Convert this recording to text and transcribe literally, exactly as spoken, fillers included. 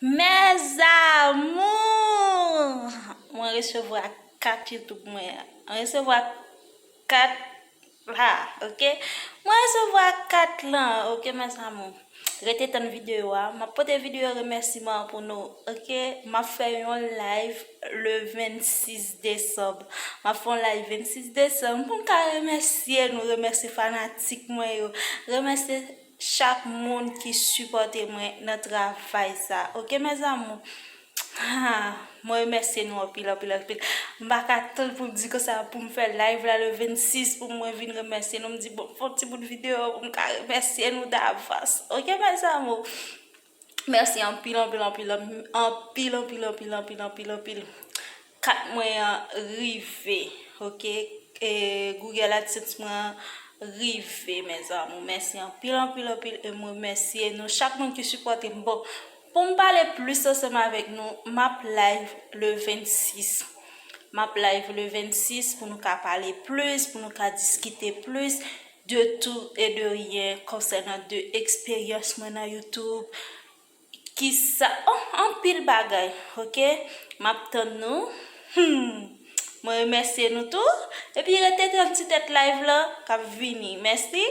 Mes amours! Mwen resevwa kat YouTube mwen an. Mwen resevwa kat la, ok? Mwen resevwa kat lan, ok, mes amours? Rete tann videyo a. M ap pote videyo remèsiman pou nou, ok? M ap fè yon live le vennsis desanm. M ap fè yon live vennsis desanm pou m ka remèsye nou, remèsye fanatik mwen yo, remèsye chak moun ki sipòte mwen nan travay sa. Ok, mes amours? Ah, mwen remèsye nou anpil, anpil, anpil. M pa ka tann pou m di konsa, pou m fè live la le vennsis, pou mwen vin remèsye nou. M di, bon, fè yon ti bout videyo pou m ka remèsye nou davans. Ok, mes amours? Mèsi anpil, anpil, anpil, anpil, anpil, anpil, anpil, anpil, anpil, anpil. Kat mwen an rive, ok? E Google AdSense mwen an rive, mes amours. Mèsi anpil, anpil, anpil. E mwen remèsye nou, chak moun ki sipòte m. Bon, pou m pale plis ansanm avèk nou, m ap live le vennsis. M ap live le vennsis pou nou ka pale plis, pou nou ka diskite plis de tout et de rien konsènan de eksperyans mwen nan YouTube. Kisa, oh, anpil bagay, ok? M ap tann nou. Hmm. Mwen remèsye nou tou. Epi rete tann ti tèt live la k ap vini. Mèsi.